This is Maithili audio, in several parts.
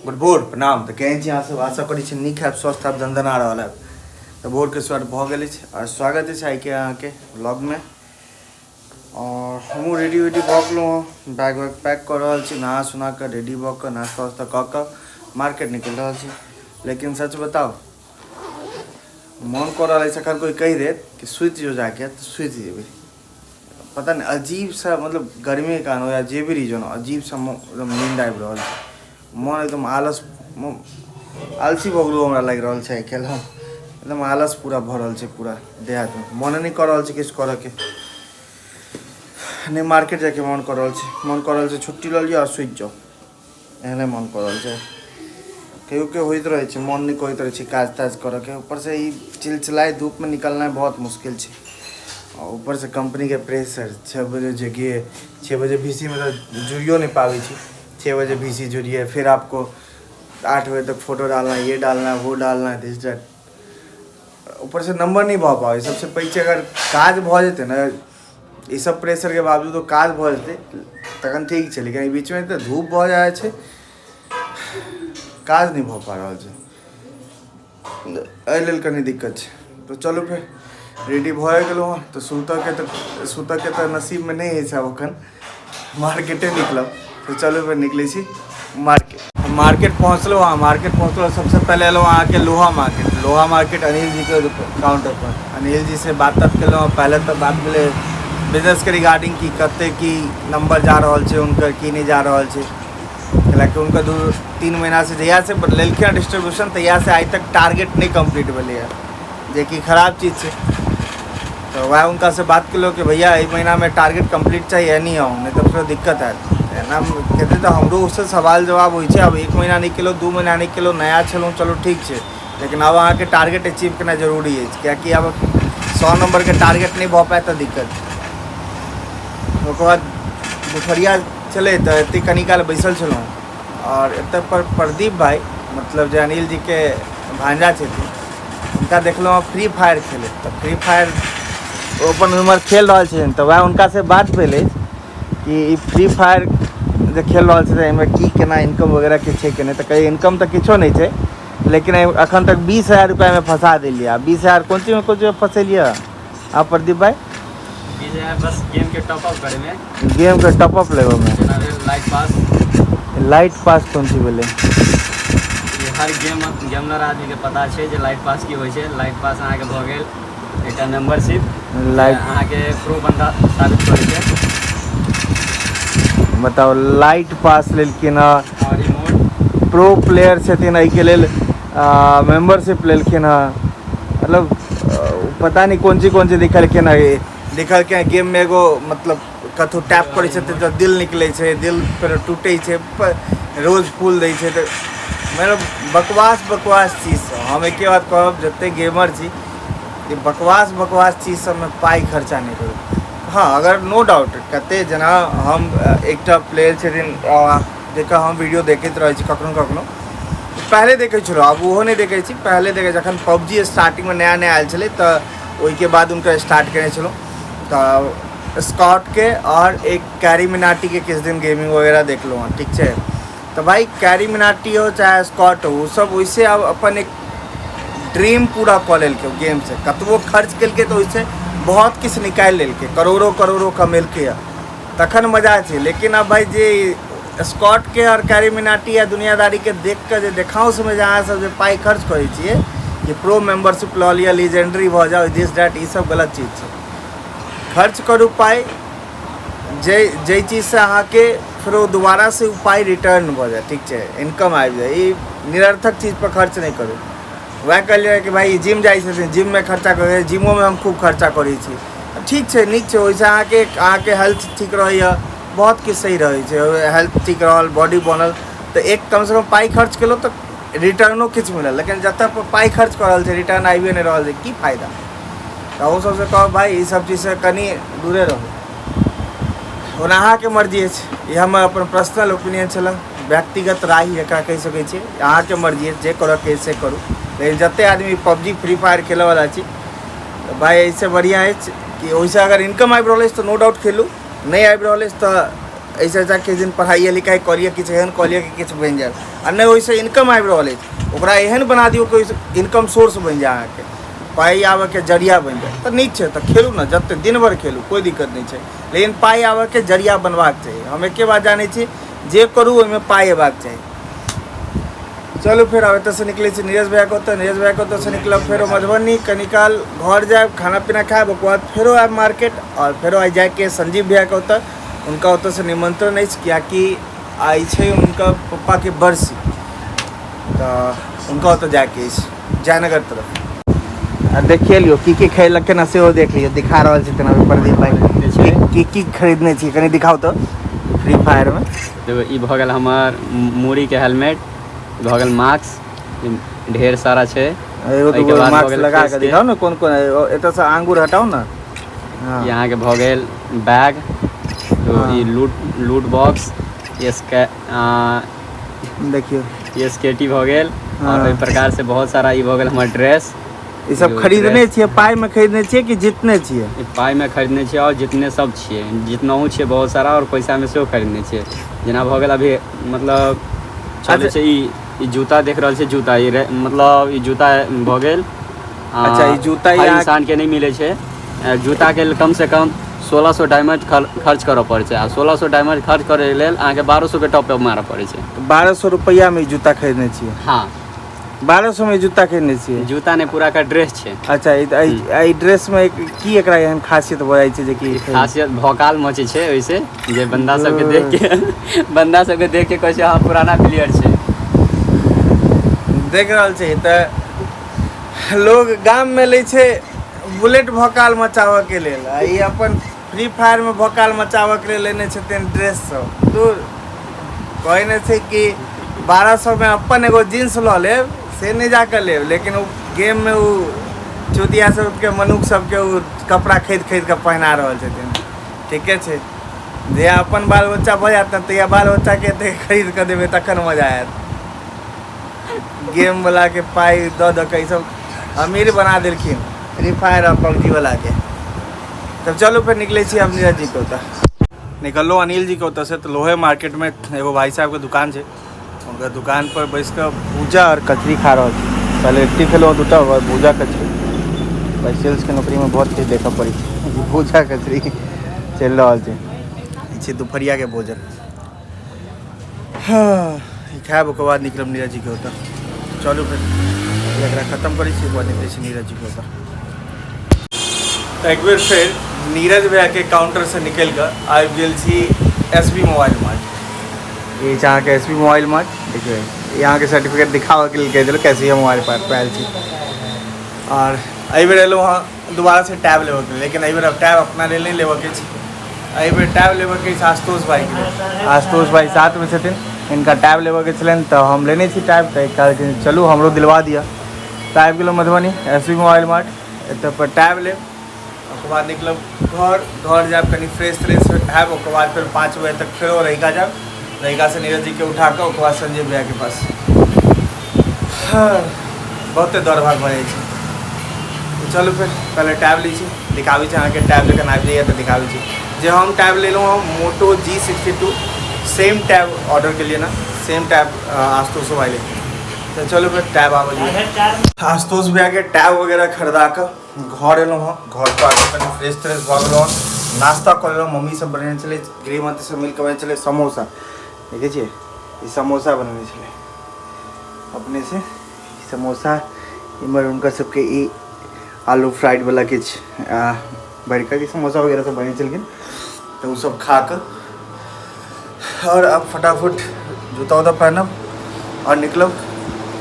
गुड भोर, प्रणाम। तऽ केहन छी अहाँसभ? आशा करै छी नीक हैब, स्वस्थ हैब, दनदना रहल हैब। तऽ भोरके स्वागत भऽ गेल अछि आओर स्वागत अछि आइके अहाँके व्लॉगमे। आओर हमहूँ रेडी वेडी भऽ गेलहुँ हँ, बैग वैग पैक कऽ रहल छी, नहा सुना कऽ रेडी भऽ कऽ नाश्ता वास्ता कऽ कऽ मार्केट निकलि रहल छी। लेकिन सच बताउ, मोन कऽ रहल अछि एखन कोइ कहि देत कि सुति जो जाके, तऽ सुति जेबै। पता नहि अजीब सा, मतलब गर्मीके कारण हो या जे भी रीजन हो, अजीब सा एकदम नींद आबि रहल छै, मन एकदम आलस, आलसी भऽ गेलहुँ हमरा लागि रहल छै आइ काल्हि। हम एकदम आलस पूरा भऽ रहल छै पूरा देह हाथमे, मने नहि कऽ रहल छै किछु करऽके, नहि मार्केट जाइके मन कऽ रहल छै, मन कऽ रहल छै छुट्टी लऽ लिअ आओर सुति जाउ, एहने मन कऽ रहल छै। कहियो कहियो होइत रहै छै, मन नहि करैत रहै छै काज ताज करऽके, ऊपरसँ ई चिलचिलाइ धूपमे निकलनाइ बहुत मुश्किल छै। आ ऊपरसँ कम्पनीके प्रेशर, 6 बजे जगिए, 6 बजे भीसीमे तऽ जुड़ियो नहि पाबै छी। 6 बजे भीसी जुड़िए, फिर आपको 8 बजे तक फोटो डालना है, ये डालना है, वो डालना है, दिस that. ऊपरसँ नम्बर नहि भऽ पाबै। सबसँ पैघ छै, अगर काज भऽ जेतै ने, ई सब प्रेशरके बावजूदो काज भऽ जेतै तखन ठीक छै, लेकिन एहि बीचमे तऽ धूप भऽ जाइ छै, काज नहि भऽ पा रहल छै, एहि लेल कनि दिक्कत छै। तऽ चलू, फेर रेडी भऽ गेलहुँ हँ, तऽ सुतऽके तऽ नसीबमे नहि अछि। आब एखन मार्केटे निकलब, तऽ चलू फेर निकलै छी मार्केट। मार्केट पहुँचलहुँ हँ, मार्केट पहुँचलहुँ, सबसँ पहिले एलहुँ अहाँके लोहा मार्केट। लोहा मार्केट अनिल जीके काउंटर पर अनिल जी से बात तात केलहुँ। पहिले तऽ बात भेलै बिजनेसके रिगार्डिंग कि कते की नंबर जा रहल छै हुनकर, की नहि जा रहल छै, कैलाकि हुनकर 2-3 महीनासँ जहियासँ लेलखिन हँ डिस्ट्रीब्यूशन, तहियासँ आइ तक टारगेट नहि कम्प्लीट भेलैए, जेकि खराब चीज छै। तऽ वएह हुनकासँ बात केलहुँ कि भैया, एहि महीनामे टारगेट कम्प्लीट चाही, एनी आउ, नहि तऽ फेर दिक्कत हैत। एना कहतै तऽ हमरो उससँ सवाल जवाब होइ छै। आब एक महीना नहि केलहुँ, 2 महीना नहि केलहुँ, नया छलहुँ, चलू ठीक छै, लेकिन आब अहाँके टारगेट अचीव केनाइ जरूरी अछि, किएकि आब 100 नम्बरके टारगेट नहि भऽ पायत तऽ दिक्कत छै। ओकर बाद दुपहरिया छलै तऽ एतेक कनि काल बैसल छलहुँ आओर एतऽ पर प्रदीप भाई, मतलब जे अनिल जीके भांजा छथिन, हुनका देखलहुँ फ्री फायर खेलैत। तऽ फ्री फायर ओ अपन उमर खेल रहल छथिन, तऽ वएह हुनकासँ बात भेल अछि कि ई फ्री फायर जे खेल रहल छथिन, एहिमे की केना इनकम वगैरह के छै कि नहि। तऽ कहै इनकम तऽ किछो नहि छै, लेकिन एखन तक 20,000 रुपैआमे फँसा देलियै। आ 20,000 कोन चीजमे, कोन चीजमे फँसेलियै आ प्रदीप भाई? 20,000 बस गेम के टॉप अप करे में। गेम के टॉप अप लेबे में। जेना भेल लाइट पास। लाइट पास कोन चीज भेलै? ई हर गेम गेमलर आदमी के पता छै जे लाइट पास की होइ छै। लाइट पास अहाँके भऽ गेल एकटा मेंबरशिप। लाइट अहाँके प्रो बंदा साबित करै छै। बताउ, लाइट पास लेलखिन हँ। और रिमोट। प्रो प्लेयर छथिन, एहिके लेल मेंबरशिप लेलखिन हँ। मतलब पता नहि कोन चीज कोन चीज लिखलखिन हँ। लिखलखिन हँ गेममे एगो, मतलब कतहु टैप करै छथिन तऽ दिल निकलै छै, दिल फेर टूटै छै, रोज फूल दै छै। तऽ मतलब बकवास बकवास चीज सब। हम एके बात कहब, जते गेमर छी, कि बकवास बकवास चीज सबमे पाइ खर्चा नहि करू। हँ, अगर नो डाउट कते जेना हम एकटा प्लेयर छथिन जेकर हम वीडियो देखैत रहै छी कखनो कखनो। पहिले देखै छलहुँ, आब ओहो नहि देखै छी। पहिले देखै जखन पबजी स्टार्टिंगमे नया नया आयल छलै, तऽ ओहिके बाद हुनकर स्टार्ट केने छलहुँ। तऽ स्कॉटके आओर एक कैरी मिनाटीके किछु दिन गेमिंग वगैरह देखलहुँ हँ, ठीक छै। तऽ भाई, कैरी मिनाटी हो चाहे स्कॉट हो, ओसभ ओहिसँ आब अपन एक ड्रीम पूरा कऽ लेलकै। गेमसँ कतबो खर्च केलकै तऽ ओहिसँ बहुत किछु निकालि लेलकै, करोड़ो करोड़ो कमेलकै। तखन मजा छै। लेकिन आब भाई, जे स्कॉटके आओर कैरी मिनाटी या दुनियादारीके देख कऽ जे देखाउँसमे जे अहाँ सब जे पाइ खर्च करै छियै कि प्रो मेम्बरशिप लऽ लिअ, लीजेंडरी भऽ जाउ, दिस that, ई सब गलत चीज छै। खर्च करू पाइ जे जाहि चीजसँ अहाँके फेरो दोबारासँ ओ पाइ रिटर्न भऽ जाय, ठीक छै, इनकम आबि जाय। ई निरर्थक चीज पर खर्च नहि करू। वएह कहलियै कि भाई जिम जाइ छथिन, जिममे खर्चा करै, जिमोमे हम खूब खर्चा करै छी, ठीक छै, नीक छै। ओहिसँ अहाँके अहाँके हेल्थ ठीक रहैए, बहुत किछु सही रहै छै। हेल्थ ठीक रहल, बॉडी बनल, तऽ एक कमसँ कम पाइ खर्च केलहुँ तऽ रिटर्नो किछु मिलल। लेकिन जतऽ पाइ खर्च कऽ रहल छै, रिटर्न आबिए नहि रहल छै, की फायदा? तऽ अहूँ सबसँ कहब भाई, ई सब चीजसँ कनि दूरे रहू। ओना अहाँके मर्जी अछि, ई हमर अपन पर्सनल ओपिनियन छलए, व्यक्तिगत राय एकरा कहि सकै छियै। अहाँके मर्जी अछि, जे करऽके अछि से करू। लेकिन जतेक आदमी पबजी फ्री फायर खेलऽवला छी, तऽ भाइ, एहिसँ बढ़िआँ अछि कि ओहिसँ अगर इनकम आबि रहल अछि तऽ नो डाउट खेलू, नहि आबि रहल अछि तऽ एहिसँ अच्छा किछु दिन पढ़ाइए लिखाइ कऽ लिअ, किछु एहन कऽ लिअ कि किछु बनि जायत। आ नहि ओहिसँ इनकम आबि रहल अछि, ओकरा एहन बना दियौ कि ओहिसँ इनकम सोर्स बनि जाय, अहाँके पाइ आबयके जरिया बनि जाय, तऽ नीक छै। तऽ खेलू ने, जतेक दिन भरि खेलू, कोइ दिक्कत नहि छै, लेकिन पाइ आबयके जरिया बनबाक चाही। हम एके बात जानै छी, जे करू ओहिमे पाइ अयबाक चाही। चलू फेर आब एतऽसँ निकलै छी नीरज भैयाके ओतऽ। नीरज भैयाके ओतऽसँ निकलब फेरो मधुबनी, कनी काल घर जायब, खाना पीना खायब, ओकर बाद फेरो आयब मार्केट। आओर फेरो आइ जाइके संजीव भैयाके ओतऽ, हुनका ओतऽसँ निमंत्रण अछि, कियाकि आइ छै हुनका पप्पाके बरसी, तऽ हुनका ओतऽ जाइके अछि जयनगर तरफ। आ देखिए लियौ की की खरीदलकै ने, सेहो देख लियौ। दिखा रहल छी तेना प्रदीप भाई की की खरीदने छी, कनि दिखाउ तऽ फ्री फायरमे। देखो, ई भऽ गेल हमर मूड़ीके हेलमेट, भऽ गेल मास्क, ढेर सारा छै। एगो दूगो मास्क लगा के दिखाउ ने, कोन कोन। एतऽसँ आंगुर हटाउ ने। ई अहाँके भऽ गेल बैग, ई लूट लूट बॉक्स, देखियौ एस के टी भऽ गेल। आओर एहि प्रकार से बहुत सारा ई भऽ गेल हमर ड्रेस। ई सब खरीदने छियै? पाइ में खरीदने छियै कि जितने छियै? पाइ में खरीदने छियै आओर जितने सब छियै, जितनहु छियै बहुत सारा, आओर पैसा में सेहो खरीदने छियै। जेना भऽ गेल अभी मतलब चलै छै ई ई जूता देख रहल छियै जूता, ई मतलब ई जूता भऽ गेल। अच्छा, ई जूता हर इंसान के नहि मिलै छै। जूता के लेल कम से कम 1600 डायमंड खर्च करऽ पड़ै छै, आ 1600 डायमंड खर्च करै लेल अहाँके 1200 के टॉप अप मारऽ पड़ै छै। 1200 रुपैआ में ई जूता खरीदने छियै? हाँ। 1200 में जूता खरीदने छियै? जूता नहि, पूरा का ड्रेस छै। अच्छा, एहि ड्रेस में की एकरा एहन खासियत भऽ जाइ छै जे कि? खासियत भौकाल मचै छै ओहिसे, जे बंदा सबके देख के, बंदा सबके देख के कहै छै हँ पुराना प्लेयर छै। देख रहल छै तऽ लोग गाम में लै छै बुलेट भौकाल मचाबऽ के लेल, आ ई अपन फ्री फायर में भौकाल मचाबऽ के लेल लेने छथिन ड्रेस सब। दूर कहै नहि छै कि 1200 में अपन एगो जींस लऽ लेब, से नहि जाकऽ लेब, लेकिन ओ गेममे ओ चुतिया सबके, मनुख सबके ओ कपड़ा खरीद खरीद कऽ पहिना रहल छथिन। ठीके छै, जहिया अपन बाल बच्चा भऽ जायत ने, तहिया बाल बच्चाके एते खरीद कऽ देबै, तखन मजा आयत। गेम वाला के पाइ दऽ दऽ कऽ ई सब अमीर बना देलखिन फ्री फायर और पबजी वाला के। तब चलू फेर निकलै छी अब नीरज जी के ओतऽ। निकललहुँ अनिल जी के ओतऽसँ तऽ लोहे मार्केटमे एगो भाई साहबके दुकान छै, हुनकर दुकान पर बैस कऽ भूजा और कचरी खा रहल छी। पहले लिट्टी खेलहुँ दूटा, ओकर बाद भूजा कचरी। भाई सेल्सके नौकरीमे बहुत किछु देखऽ पड़ै छै। भूजा कचरी चलि रहल छै। ई छै दुपहरियाके भोजन। हाँ, ई खायब, ओकर बाद निकलब नीरज जी के ओतऽ। चलू फेर एकरा खत्म करै छी, ओकर बाद निकलै छी नीरज जी के ओतऽ। तऽ एक बेर फेर नीरज भैयाके काउंटरसँ निकलि कऽ आबि गेल छी एस बी मोबाइल मार्ट। ई छै अहाँके एस बी मोबाइल मार्ट। देखियौ, ई अहाँके सर्टिफिकेट दिखाबऽके लेल कहि देलक, एस बी मोबाइल मार्ट पर आयल छी। आओर एहिबेर एलहुँ हँ दोबारासँ टैब लेबऽके लेल, लेकिन एहिबेर आब टैब अपना लेल नहि लेबऽके छै, एहिबेर टैब लेबऽके अछि आशुतोष भाइके लेल। आशुतोष भाइ साथमे छथिन, हिनका टैब लेबऽके छलनि, तऽ हम लेने छी टैब, तऽ कहलखिन चलू हमरो दिलवा दिअ। तऽ आबि गेलहुँ Madhubani S B mobile mart, एतऽ पर टैब लेब, ओकर बाद निकलब घर। घर जायब, कनि फ्रेश त्रेश हैब, ओकर बाद फेर 5 बजे तक फेरो रहिका जायब। रहिकासँ नीरज जीके उठा कऽ ओकर बाद संजय भैयाके पास। हाँ, बहुते दौड़ भाग भऽ जाइ छै। चलू फेर पहले टैब लै छी, दिखाबै छी अहाँके। टैब जखन आबि जाइए तऽ दिखाबै छी। जे हम टैब लेलहुँ हँ मोटो G62, सेम टैब ऑर्डर केलियै ने, सेम टैब आशुतोषो भाइ लेलखिन। तऽ चलू फेर टैब आबै आशुतोष भैयाके टैब वगैरह खरीदा कऽ घर एलहुँ हँ। घर पर आबिकऽ कनि फ्रेश त्रेश भऽ गेलहुँ हँ, नाश्ता कऽ लेलहुँ। मम्मी सब बनेने छलै, गृहमंत्री सब मिलकऽ बनेने छलै समोसा। देखै छियै, ई समोसा बनेने छलै अपने से समोसा। इम्हर हुनकर सबके ई आलू फ्राइड वाला किछु भरि कऽ समोसा वगैरह सब बनेने छलखिन, तऽ ओ सब खा कऽ और अब फटाफट जूता उता पहनब और निकलब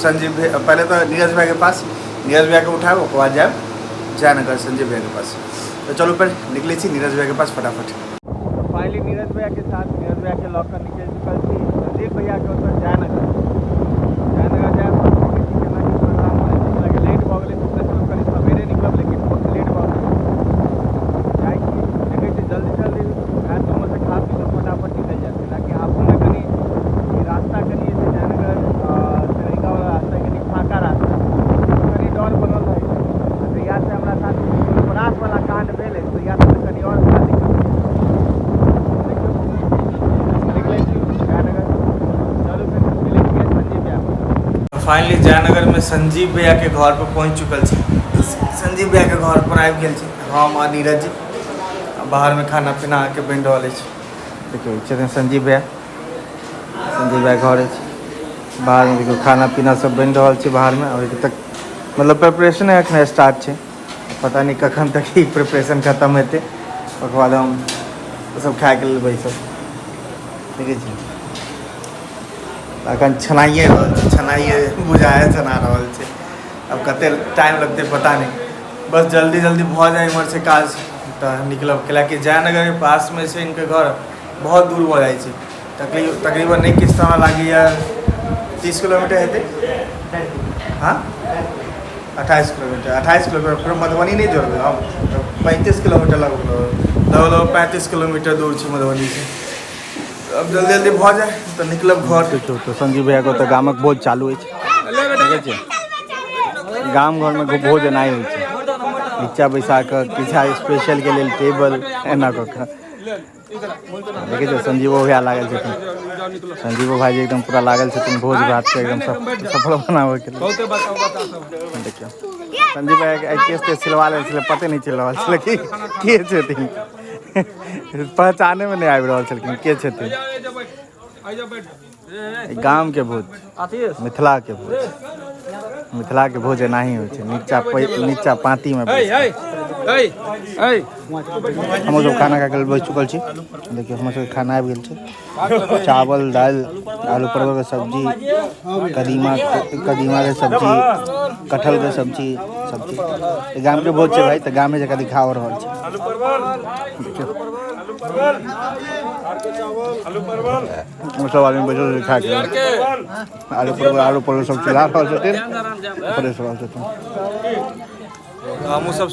संजीव भैया, पहले तो नीरज भैया के पास, नीरज भैया के उठायब, ओकर बाद जायब जयनगर संजीव भैया के पास। तो चलू फिर निकले छी नीरज भैया के पास फटाफट। फाइनली नीरज भैया के साथ नीरज भैया के लऽ कऽ निकलि चुकल छी संजीव भैया के ओतऽ जयनगर। जयनगर जायब, देखै छी केना की प्रोग्राम बनै छै। लेट भऽ गेलै, सोचने छलहुँ कनि सवेरे निकलब, लेकिन बहुत लेट भऽ गेलै। जाइ छी, देखै छी जल्दी जल्दी हैत तऽ ओम्हरसँ खा पी कऽ फटाफट निकलि जायब, ताकि आबूमे कनि रास्ता कनि जे छै जयनगर से रहिकावला रास्ता कनि फाँका रास्ता, कनि डर बनल रहै छै। जहियासँ हमरा साथ फुलपरासवला काण्ड भेल अछि तहियासँ तऽ कनि आओर हमरा दिक्कत। देखियौ। फाइनली जयनगरमे संजीव भैयाके घर पर पहुँच चुकल छी। संजीव भैयाके घर पर आबि गेल छी हम आ नीरज जी। बाहरमे खाना पीना अहाँके बनि रहल अछि। देखियौ छथिन संजीव भैया, संजीव भैया घर अछि। बाहरमे देखियौ खाना पीना सब बनि रहल छै बाहरमे। अभी तक मतलब प्रिपरेशन एखन स्टार्ट छै, पता नहि कखन तक ई प्रिपरेशन खतम हेतै, ओकर बाद हम सब खायके लेल बैसब। देखै छी अखन छनाइए रहल छै, छनाइए बुझाए छना रहल छै। अब कते टाइम लगतै पता नहि, बस जल्दी जल्दी भऽ जाए इम्हर से काज तऽ निकलब। कैलाकि जयनगरके पासमे छै इनके घर, बहुत दूर भऽ जाइ छै। तकरीबन नहि किछु तऽ हमरा लागैए 30 किलोमीटर हेतै। हँ 28 किलोमीटर, 28 किलोमीटर। फेर मधुबनी नहि जोड़बै हम, 35 किलोमीटर लगभग लगभग लगभग 35 किलोमीटर दूर छै मधुबनीसँ। अब जल्दी जल्दी भऽ जाए तऽ निकलब घर। देखियौ तऽ संजीव भैयाके ओतऽ गामक भोज चालू अछि। देखै छियै गाम घरमे भोज एनाही होइ छै, नीचा बैसा कऽ पीछा स्पेशलके लेल टेबल एना कऽ कऽ। देखै छियै संजीवो भैया लागल छथिन, संजीवो भाईजी एकदम पूरा लागल छथिन भोज भातके एकदम सफल बनाबैके लेल। देखियौ संजीव भैयाके आइ केस तेस सिलवा लेल छलै, पते नहि चलि रहल छलै कि के छथिन, पहचानेमे नहि आबि रहल छलखिन के छथिन। गामके भोज, मिथिलाके भोज, मिथिलाके भोज एनाही होइ छै, नीचा नीचा पाँतीमे। हमर सब खाना खा के बैस चुकल छी। देखियौ हमर सबके खाना आबि गेल छै, चावल दालि आलू परवलके सब्जी, कदीमा कदीमाके सब्जी, कटहलके सब्जी, सब्जी। गामके भोज छै भाइ, तऽ गामे जकाँ दिखा रहल छै। देखियौ सब आदमी बैठल छै खाके, आलू परवल आलू परवल सब चिल्ला रहल छथिन, परेश रहल छथिन। हमहूँ सब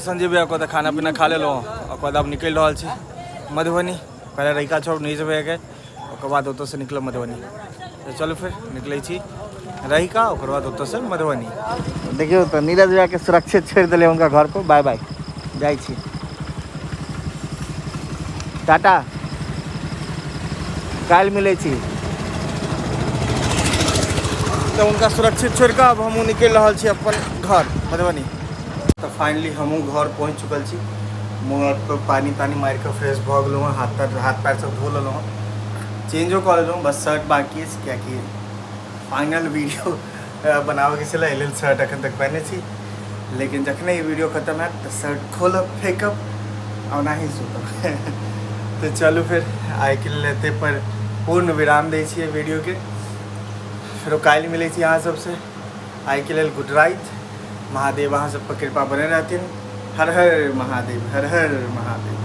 संजय भैया तऽ खाना पीना खा लेलहुँ, ओकर बाद आब निकलि रहल छी मधुबनी। पहिले रहिका छोड़ नीरज भैयाके, ओकर बाद ओतऽसँ निकलब मधुबनी। तऽ चलू फेर निकलै छी रहिका, ओकर बाद ओतऽसँ मधुबनी। देखियौ तऽ नीरज भैयाके सुरक्षित छोड़ि देलियै हुनका घरपर। बाय बाय, जाइ छी, टाटा, काल्हि मिलै छी। तऽ हुनका सुरक्षित छोड़ि कऽ आब हमहूँ निकलि रहल छी अपन घर मधुबनी। तऽ फाइनली हमहूँ घर पहुँच चुकल छी। मुँह पर पानि तानि मारि कऽ फ्रेश भऽ गेलहुँ हँ, हाथ पैर सब धो लेलहुँ हँ, चेंजो कऽ लेलहुँ, बस शर्ट बाकी अछि, कियाकि फाइनल वीडियो बनाबैके छलै, एहि लेल शर्ट एखन तक पहिने छी। लेकिन जखने ई वीडियो खतम हैत तऽ शर्ट खोलब, फेकब आ ओनाही सुतब। तऽ चलू फेर आइके लेल एते पर पूर्ण विराम दै छियै वीडियोके। फेरो काल्हि मिलै छी अहाँ सबसँ। आइके लेल गुड राइट। महादेव अहाँ सब पर कृपा बने रहथिन। हर हर महादेव, हर हर महादेव।